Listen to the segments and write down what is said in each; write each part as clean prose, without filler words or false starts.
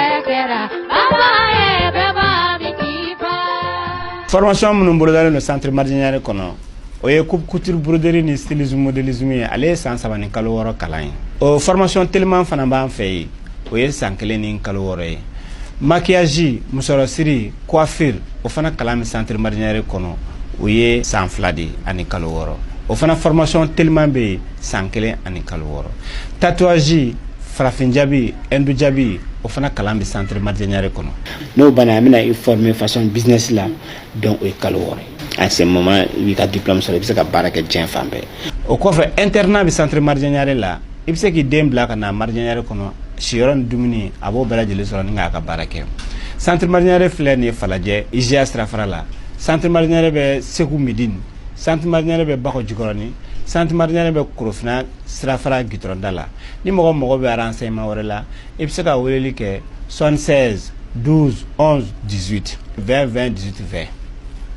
Kɛra baba ye bɛɛ b'a min k'i fa. Formation minnu bolodalen don Centre Mardian Niare kɔnɔ, o ye coupe couture, broderie ni stylisme, modélisme ye. Ale ye san 3 ni kalo 6 kalan ye. O formation teliman fana b'an fɛ yen, o ye san 1 ni kalo 6 ye. Maquillage, musɔrɔsiri, coiffure, o fana kalan bɛ Centre Mardian Niare kɔnɔ, o ye san 2 de ani kalo 6. O fana formation teliman bɛ yen, san 1 ani kalo 6. Tatouage, farafin jabi, hindu jabi, o fana kalan bɛ Centre Mardian Niare kɔnɔ. N'o banna, an bɛna i former façon business la. Donc o ye kalo 6 ye. En ce moment, i b'i ka diplôme sɔrɔ, i bɛ se ka baara kɛ diɲɛ fan bɛɛ. O kɔfɛ, internat bɛ Centre Mardian Niare la. I bɛ se k'i den bila ka na Mardian Niare kɔnɔ, siyɔrɔ ni dumuni, a b'o bɛɛ lajɛlen sɔrɔ ni k'a ka baara kɛ. Centre Mardian Niare filɛ nin ye Falajɛ, IGA sirafara la. Centre Mardian Niare bɛ Segu Midine, Centre Mardian Niare bɛ Bakɔ Jikɔrɔni, Centre Mardian Niare bɛ Korofina sirafara gitɔrɔnda la. Ni mɔgɔ mago bɛ renseignement wɛrɛ la, i bɛ se ka weleli kɛ 76 12 11 18 20 20 18 20,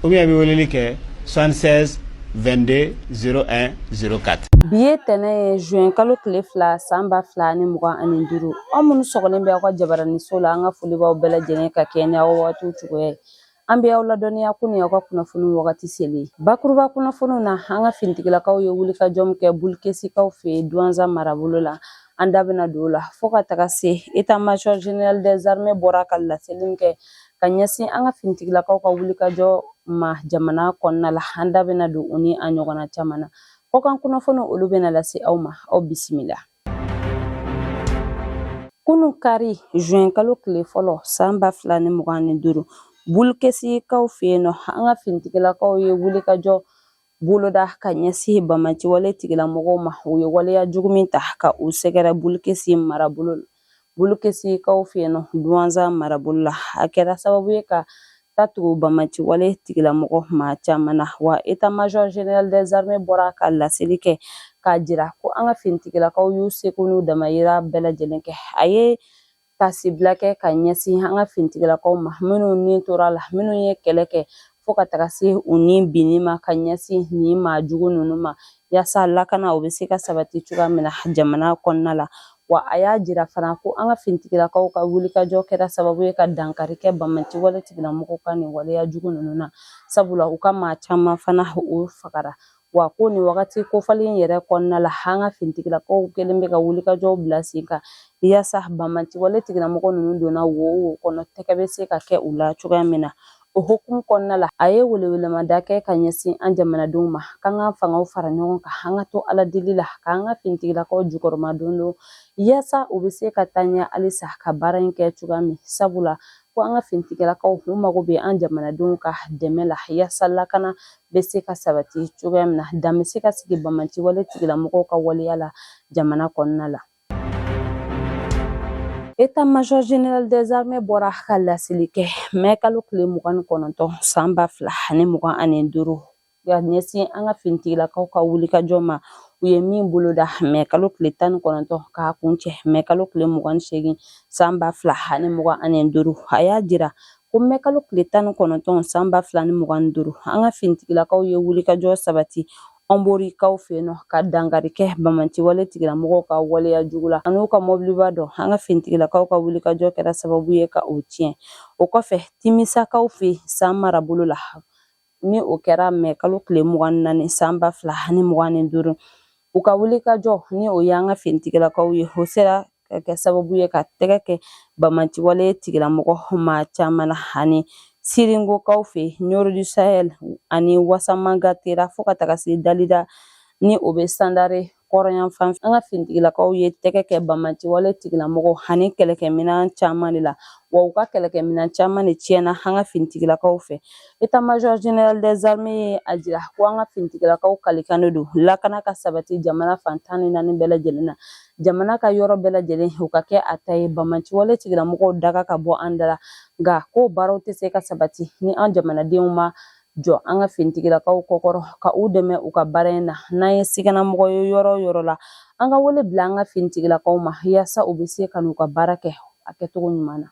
ou bien i bɛ weleli kɛ 76 22 01 04. Bi ye tɛnɛ ye, juin kalo tile 2, san 2025. Aw minnu sɔgɔlen bɛ aw ka jabaraniso la, an ka foli b'aw bɛɛ lajɛlen ka kɛ ni aw wagatiw cogoya ye. An bɛ aw ladɔnniya ko nin y'aw ka kunnafoni wagati seli. Bakuruba kunnafoniw na, an ka finitigilakaw ye wulikajɔ min kɛ Bulukesikaw fɛ yen, Duwanza marabolo la, an da bɛna don o la. Fo ka taga se état major général des armées bɔra ka laseli min kɛ ka ɲɛsin an ka finitigilakaw ka wulikajɔ ma jamana kɔnɔna la, an da bɛna don o ni a ɲɔgɔnna caman na. Kɔkan kunnafoniw, olu bɛna lase aw ma. Aw bisimila. Kunun kari, juin kalo tile 1, san 2025, Bulukesikaw fɛ yen nɔ, an ka finitigilakaw ye wulikajɔ boloda ka ɲɛsin bamaciwale tigilamɔgɔw ma. U ye waleya jugu min ta ka u sɛgɛrɛ Bulukesi marabolo, Bulukesikaw fɛ yen nɔ, Duwanza marabolo la, a kɛra sababu ye ka ta tugu bamaciwale tigilamɔgɔ maa caman na. Wa état major général des armées bɔra ka laseli kɛ k'a jira ko an ka finitigilakaw y'u seko n'u damayira bɛɛ lajɛlen kɛ. A ye tasibila kɛ ka ɲɛsin an ka finitigilakaw ma minnu ni tora la, minnu ye kɛlɛ kɛ fo ka taga se u ni binni ma ka ɲɛsin nin maa jugu ninnu ma, yaasa lakana o bɛ se ka sabati cogoya min na jamana kɔnɔna la. Wa a y'a jira fana ko an ka finitigilakaw ka wulikajɔ kɛra sababu ye ka dankari kɛ bamaciwale tigilamɔgɔw ka nin waleya jugu ninnu na, sabula u ka maa caman fana, o fagara. Wa ko nin wagati kofɔlen yɛrɛ kɔnɔna la, an ka finitigilakaw kɛlen bɛ ka wulikajɔw bila sen kan yaasa bamaciwale tigilamɔgɔ ninnu donna wo o wo kɔnɔ, tɛgɛ bɛ se ka kɛ u la cogoya min na. O hukumu kɔnɔna la, a ye welewelemada kɛ ka ɲɛsin an jamanadenw ma k'an ka fangaw fara ɲɔgɔn kan, an ka to Ala deli la k'an ka finitigilakaw jukɔrɔma don don, yaasa u bɛ se ka taa ɲɛ halisa ka baara in kɛ cogoya min, sabula ko an ka finitigilakaw, u mago bɛ an jamanadenw ka dɛmɛ la, yaasa lakana bɛ se ka sabati cogoya min na, dan bɛ se ka sigi bamaciwale tigilamɔgɔw ka waleya la jamana kɔnɔna la. État-major général des armées bɔra ka laseli kɛ mɛ kalo tile 29, san 2025, ka ɲɛsin an ka finitigilakaw ka wulikajɔ ma, u ye min boloda mɛ kalo tile 19 k'a kuncɛ mɛ kalo tile 28, san 2025. A y'a jira ko mɛ kalo tile 19, san 2025, an ka finitigilakaw ye wulikajɔ sabati Ɔnborikaw fɛ yen nɔ, ka dankari kɛ bamaciwale tigilamɔgɔw ka waleya jugu la an'u ka mɔbiliba dɔ. An ka finitigilakaw ka wulikajɔ kɛra sababu ye ka o tiɲɛ. O kɔfɛ, Timisakaw fɛ San marabolo la, ni o kɛra mɛ kalo tile 24, san 2025, u ka wulikajɔ, ni o y'an ka finitigilakaw ye, o sera ka kɛ sababu ye ka tɛgɛ kɛ bamaciwale tigilamɔgɔ maa caman na. Ani Siringokaw fɛ Ɲoro du Sahel ani Wasamangatera, fo ka taga se Dalida, ni o bɛ Sandare kɔrɔnyanfan, an ka finitigilakaw ye tɛgɛ kɛ bamaciwale tigilamɔgɔw ani kɛlɛkɛminɛn caman de la. Wa u ka kɛlɛkɛminɛn caman de tiɲɛna an ka finitigilakaw fɛ. État-major général des armées ye a jira ko an ka finitigilakaw kalikan de don lakana ka sabati jamana fan 14 bɛɛ lajɛlen na, jamana ka yɔrɔ bɛɛ lajɛlen, u ka kɛ a ta ye, bamaciwale tigilamɔgɔw daga ka bɔ an da la. Nka k'o baaraw tɛ se ka sabati ni an jamanadenw ma jɔ an ka finitigilakaw kɔkɔrɔ ka u dɛmɛ u ka baara in na. N'an ye siganamɔgɔ ye yɔrɔ o yɔrɔ la, an ka wele bila an ka finitigilakaw ma, yaasa u bɛ se ka n'u ka baara kɛ a kɛcogo ɲuman na.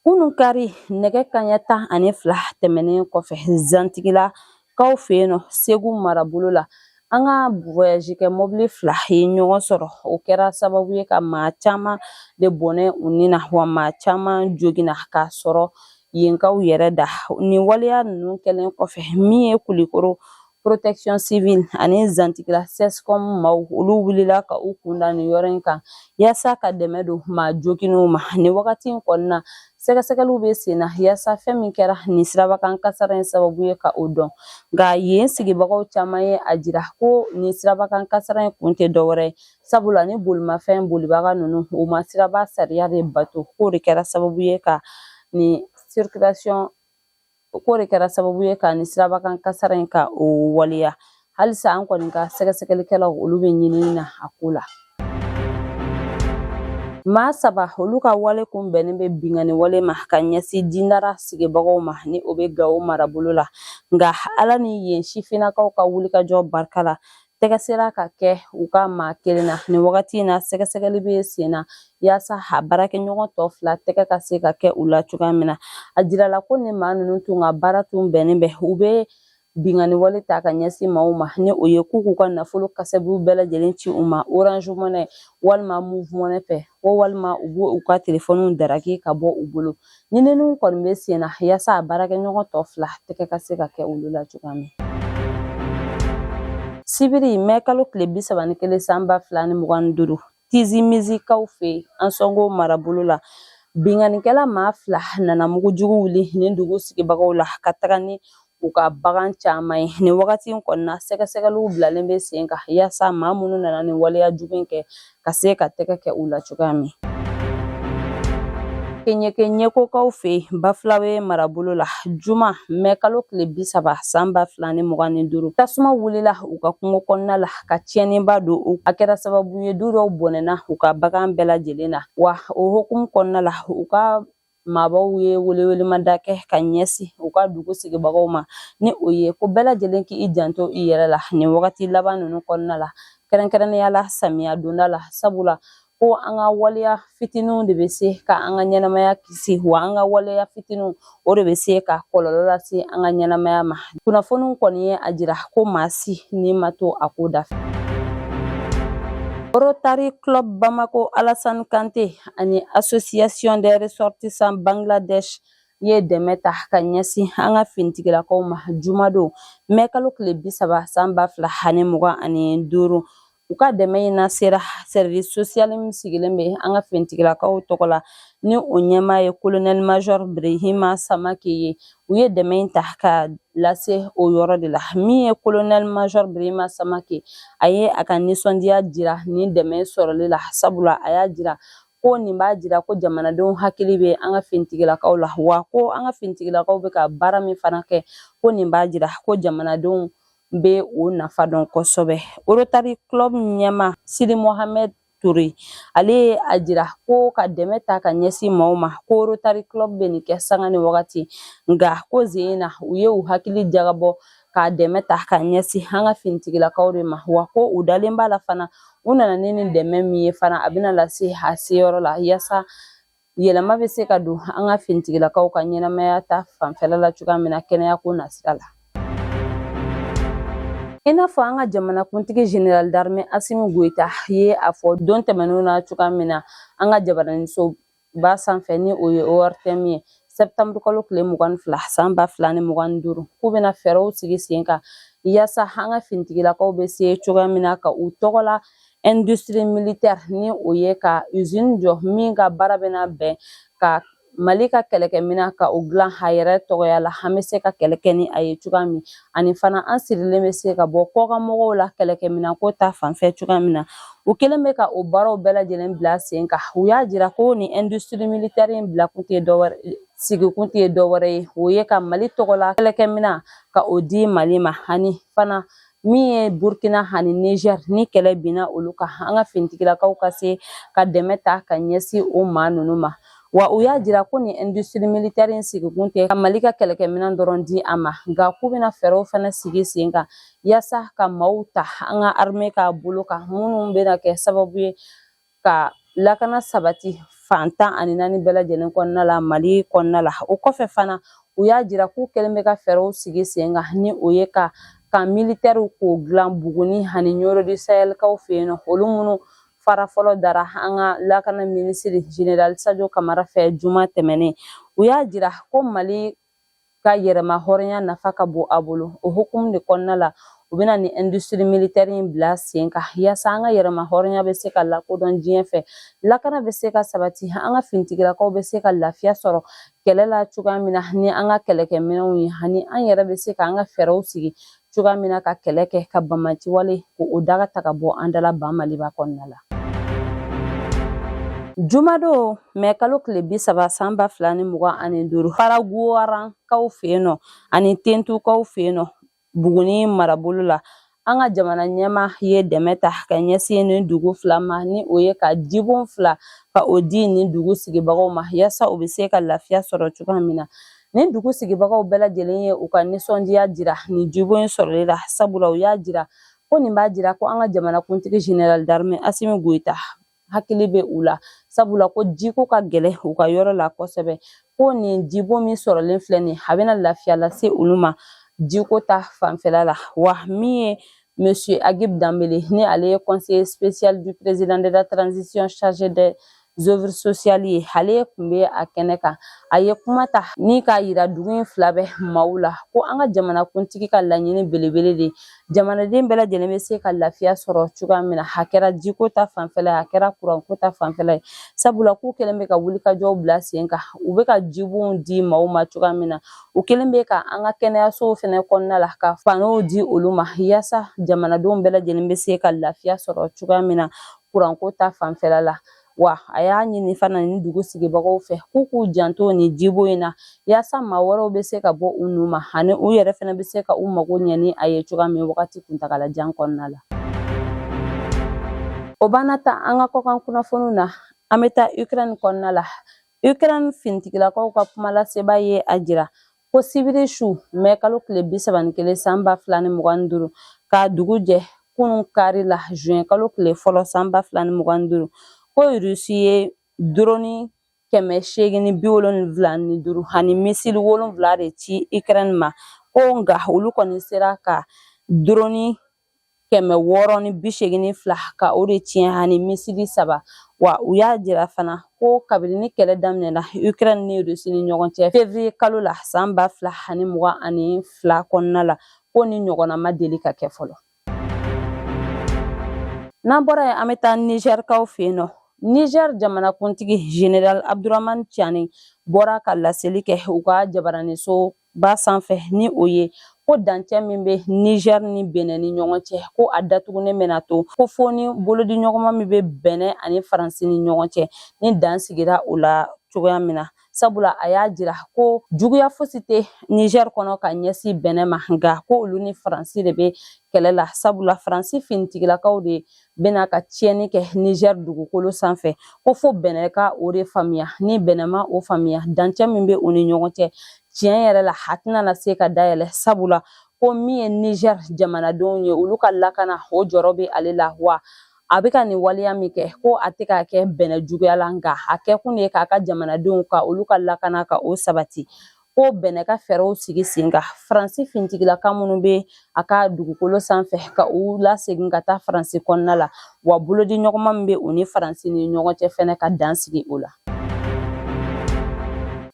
Kunun kari, nɛgɛ kaɲɛ 12 tɛmɛnen kɔfɛ, Zantigilakaw fɛ yen nɔ, Segu marabolo la. An ka voyage kɛ mobili fila ye ɲɔgɔn sɔrɔ, o kɛra sababu ye ka maa caman de bɔnɛ u ni na, wa maa caman joginna k'a sɔrɔ yenkaw yɛrɛ da. Nin waleya ninnu kɛlen kɔfɛ, min ye Kulikoro protection civile ani Zantigila CSCOM maaw, olu wulila ka u kun da nin yɔrɔ in kan yaasa ka dɛmɛ don maa joginnenw ma. Nin wagati in kɔnɔna, sɛgɛsɛgɛliw bɛ sen na yaasa fɛn min kɛra nin sirabakan kasara in sababu ye ka o dɔn. Nka yen sigibagaw caman ye a jira ko nin sirabakan kasara in kun tɛ dɔwɛrɛ ye, sabula ni bolimafɛn bolibaga ninnu, u ma siraba sariya de bato, k'o de kɛra sababu ye ka nin circulation, k'o de kɛra sababu ye ka nin sirabakan kasara in ka o waleya. Halisa an kɔni ka sɛgɛsɛgɛlikɛlaw, olu bɛ ɲinini na a ko la. Maa saba, olu ka wale kun bɛnnen bɛ binkanni wale ma ka ɲɛsin Dindara sigibagaw ma, ni o bɛ Gawo marabolo la. Nka Ala ni yen sifinnakaw ka wulikajɔ barika la, tɛgɛ sera ka kɛ u ka maa kelen na. Nin wagati in na, sɛgɛsɛgɛli bɛ sen na yaasa a baarakɛɲɔgɔn tɔ fila tɛgɛ ka se ka kɛ u la cogoya min na. A jirala ko nin maa ninnu tun ka baara tun bɛnnen bɛ, u bɛ binkanni wale ta ka ɲɛsin maaw ma, ni o ye k'u k'u ka nafolo kasabiw bɛɛ lajɛlen ci u ma Orange Money walima Moov Money fɛ, ko walima u b'u ka telefɔniw daraki ka bɔ u bolo. Ɲininiw kɔni bɛ sen na yaasa a baarakɛɲɔgɔn tɔ fila tɛgɛ ka se ka kɛ olu la cogoya min. Sibiri mɛ kalo tile 31 san 2025, Tizimizikaw fɛ yen, Ansɔngo marabolo la, binkannikɛla maa fila nana mugujugu wuli nin dugu sigibagaw la ka taga ni u ka bagan caman ye. Nin wagati in kɔnɔna, sɛgɛsɛgɛliw bilalen bɛ sen kan yaasa maa minnu nana nin waleya jugu in kɛ ka se ka tɛgɛ kɛ u la cogoya min. Keɲeke ɲɛkokaw fɛ yen, Bafulawe marabolo la, juma mɛ kalo tile 30 san 2025, tasuma wulila u ka kungo kɔnɔna la ka tiɲɛniba don. A kɛra sababu ye du dɔw bɔnɛna u ka bagan bɛɛ lajɛlen na. Wa o hukumu kɔnɔna la, u ka maabaw ye welewelemada kɛ ka ɲɛsin u ka dugu sigibagaw ma, ni o ye ko bɛɛ lajɛlen k'i janto i yɛrɛ la nin wagati laban ninnu kɔnɔna la, kɛrɛnkɛrɛnnenya la samiya donda la, sabula ko an ka waleya fitininw de bɛ se ka an ka ɲɛnamaya kisi, wa an ka waleya fitininw, o de bɛ se ka kɔlɔlɔ lase an ka ɲɛnamaya ma. Kunnafoniw kɔni ye a jira ko maa si ni ma to a ko da fɛ. Rotary Club Bamako Alassane Kante ani Association des ressortissants Bangladesh ye dɛmɛ ta ka ɲɛsin an ka finitigilakaw ma jumadon mɛ kalo tile 30 san 2025. U ka dɛmɛ in na sera service social min sigilen bɛ an ka finitigilakaw tɔgɔ la, ni o ɲɛmaa ye colonel major Brahima Samake ye. U ye dɛmɛ in ta ka lase o yɔrɔ de la. Min ye colonel major Brahima Samake, a ye a ka nisɔndiya jira nin dɛmɛ sɔrɔli la, sabula a y'a jira ko nin b'a jira ko jamanadenw hakili bɛ an ka finitigilakaw la, wa ko an ka finitigilakaw bɛ ka baara min fana kɛ, ko nin b'a jira ko jamanadenw bɛ o nafa dɔn kosɛbɛ. Rotary Club ɲɛmaa Sidi Mohamed Toure, ale ye a jira ko ka dɛmɛ ta ka ɲɛsin maaw ma, ko Rotary Club bɛ nin kɛ sanga ni wagati, nka ko zen na u ye u hakili jagabɔ k'a dɛmɛ ta ka ɲɛsin an ka finitigilakaw de ma, wa ko u dalen b'a la fana, u nana ni nin dɛmɛ min ye fana, a bɛna lase a seyɔrɔ la yaasa yɛlɛma bɛ se ka don an ka finitigilakaw ka ɲɛnamaya ta fanfɛla la cogoya min na, kɛnɛya ko nasira la. I n'a fɔ an ka jamanakuntigi général d'armée Assimi Goïta ye a fɔ don tɛmɛnenw na cogoya min na an ka jabaraninso ba sanfɛ, ni o ye ORTM ye, septembre kalo tile 22 san 2025, k'u bɛna fɛɛrɛw sigi sen kan yaasa an ka finitigilakaw bɛ se cogoya min na ka u tɔgɔ la industrie militaire, ni o ye ka usine jɔ min ka baara bɛna bɛn ka Mali ka kɛlɛkɛminɛn ka o dilan a yɛrɛ tɔgɔya la, an bɛ se ka kɛlɛ kɛ ni a ye cogoya min, ani fana an sirilen bɛ se ka bɔ kɔkanmɔgɔw la kɛlɛkɛminɛn ko ta fanfɛ cogoya min na. U kɛlen bɛ ka o baaraw bɛɛ lajɛlen bila sen kan. U y'a jira ko nin industrie militaire in bilakun tɛ dɔwɛrɛ, sigikun tɛ dɔwɛrɛ ye, o ye ka Mali tɔgɔ la kɛlɛkɛminɛn ka o di Mali ma, ani fana min ye Burkina ani Niger, ni kɛlɛ binna olu kan, an ka finitigilakaw ka se ka dɛmɛ ta ka ɲɛsin o maa ninnu ma. Wa u y'a jira ko nin industrie militaire in sigikun tɛ ka Mali ka kɛlɛkɛminɛn dɔrɔn di a ma, nka k'u bɛna fɛɛrɛw fana sigi sen kan yaasa ka maaw ta an ka armée ka bolo kan, minnu bɛna kɛ sababu ye ka lakana sabati fan 14 bɛɛ lajɛlen kɔnɔna la, Mali kɔnɔna la. O kɔfɛ fana, u y'a jira k'u kɛlen bɛ ka fɛɛrɛw sigi sen kan, ni o ye ka camp militairew k'o dilan Buguni ani Ɲɔrɔ du Sahelkaw fɛ yen nɔ, olu minnu fara fɔlɔ dara an ka lakana minisiri général Sadio Kamara fɛ juma tɛmɛnen. U y'a jira ko Mali ka yɛrɛma hɔrɔnya nafa ka bon a bolo. O hukumu de kɔnɔna la, u bɛna nin industrie militaire in bila sen kan yaasa an ka yɛrɛma hɔrɔnya bɛ se ka lakodɔn diɲɛ fɛ, lakana bɛ se ka sabati, an ka finitigilakaw bɛ se ka lafiya sɔrɔ kɛlɛ la cogoya min na ni an ka kɛlɛkɛminɛnw ye, ani an yɛrɛ bɛ se ka an ka fɛɛrɛw sigi cogoya min na ka kɛlɛ kɛ ka banbaanci wale k'o daga ta ka bɔ an dala ba Maliba kɔnɔna la. Jumadon mɛ kalo tile 30 san 2025, Faraguwarankaw fɛ yen nɔ ani Tentukaw fɛ yen nɔ Buguni marabolo la, an ka jamana ɲɛmaa ye dɛmɛ ta ka ɲɛsin nin dugu fila ma, ni o ye ka jibon fila ka o di nin dugu sigibagaw ma yaasa u bɛ se ka lafiya sɔrɔ cogoya min na. Nin dugu sigibagaw bɛɛ lajɛlen ye u ka nisɔndiya jira nin jibon in sɔrɔli la, sabula u y'a jira ko nin b'a jira ko an ka jamanakuntigi général d'armée Asimi Goyita hakili bɛ u la, sabula ko jiko ka gɛlɛn u ka yɔrɔ la kosɛbɛ, ko nin jibon min sɔrɔlen filɛ nin, a bɛna lafiya lase olu ma jiko ta fanfɛla la. Wa min ye Monsieur Agib Dambele, ni ale ye conseiller spécial du président de la transition chargé des œuvres sociales ye, ale tun bɛ a kɛnɛ kan. A ye kuma ta ni k'a yira dugu in fila bɛɛ maaw la ko an ka jamanakuntigi ka laɲini belebele de jamanaden bɛɛ lajɛlen bɛ se ka lafiya sɔrɔ cogoya min na, a kɛra jiko ta fanfɛla ye, a kɛra kuranko ta fanfɛla ye, sabula k'u kɛlen bɛ ka wulikajɔw bila sen kan, u bɛ ka jibonw di maaw ma cogoya min na, u kɛlen bɛ ka an ka kɛnɛyasow fɛnɛ kɔnɔna la ka panneauw di olu ma yaasa jamanadenw bɛɛ lajɛlen bɛ se ka lafiya sɔrɔ cogoya min na kuranko ta fanfɛla la. Wa a y'a ɲini fana ni dugu sigibagaw fɛ k'u k'u janto nin jibon in na yaasa maa wɛrɛw bɛ se ka bɔ u nu ma, ani u yɛrɛ fana bɛ se ka u mago ɲɛ ni a ye cogoya min wagati kuntagalajan kɔnɔna la. O banna ta an ka kɔkan kunnafoniw na, an bɛ taa Ukraine kɔnɔna la. Ukraine finitigilakaw ka kumalaseba ye a jira ko sibiri su mɛ kalo tile 31 san 2025 ka dugu jɛ kunun kari la juin kalo tile fɔlɔ san 2025, ko Rusi ye droni 875 ani misili 7 de ci Ukraine ma, ko nka olu kɔni sera ka droni 682 ka o de tiɲɛ ani misili 3. Wa u y'a jira fana ko kabini ni kɛlɛ daminɛna Ukraine ni Russie ni ɲɔgɔn cɛ février kalo la san 2022 kɔnɔna la, ko nin ɲɔgɔnna ma deli ka kɛ fɔlɔ. N'an bɔra yen, an bɛ taa Nizɛrikaw fɛ yen nɔ. Niger jamanakuntigi Général Abdourahamane Tiani bɔra ka laseli kɛ u ka jabaraninso ba sanfɛ, ni o ye ko dancɛ min bɛ Niger ni Benin ni ɲɔgɔn cɛ, ko a datugunen bɛna to ko fo ni bolodiɲɔgɔnma min bɛ Benin ani Faransi ni ɲɔgɔn cɛ, ni dan sigira o la cogoya min na, sabula a y'a jira ko juguya fosi tɛ Niger kɔnɔ ka ɲɛsin Benin ma, nka ko olu ni Faransi de bɛ kɛlɛ la, sabula Faransi finitigilakaw de bɛna ka tiɲɛni kɛ Niger dugukolo sanfɛ, ko fo Benin ka o de faamuya. Ni Benin ma o faamuya, dancɛ min bɛ u ni ɲɔgɔn cɛ, tiɲɛ yɛrɛ la, a tɛna na se ka dayɛlɛ, sabula ko min ye Niger jamanadenw ye, olu ka lakana o jɔrɔ bɛ ale la. Wa a bɛ ka nin waleya min kɛ, ko a tɛ k'a kɛ Benin juguya la, nka a kɛkun de ye k'a ka jamanadenw ka olu ka lakana ka o sabati, ko Benin ka fɛɛrɛw sigi sen kan, Faransi finitigilaka minnu bɛ a ka dugukolo sanfɛ ka u lasegin ka taa Faransi kɔnɔna la, wa bolodiɲɔgɔnma min bɛ u ni Faransi ni ɲɔgɔn cɛ fɛnɛ, ka dan sigi o la.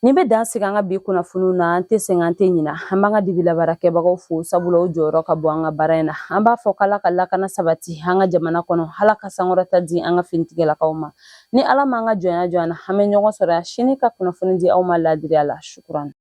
Nin bɛ dan sigi an ka bi kunnafoniw na. An tɛ sɛgɛn, an tɛ ɲina. An b'an ka dibilabaarakɛbagaw fo, sabula u jɔyɔrɔ ka bon an ka baara in na. An b'a fɔ k'Ala ka lakana sabati an ka jamana kɔnɔ, Ala ka sankɔrɔta di an ka finitigilakaw ma. Ni Ala m'an ka jɔnya jɔ an na, an bɛ ɲɔgɔn sɔrɔ yan sini ka kunnafoni di aw ma laadiriya la. Shukuran.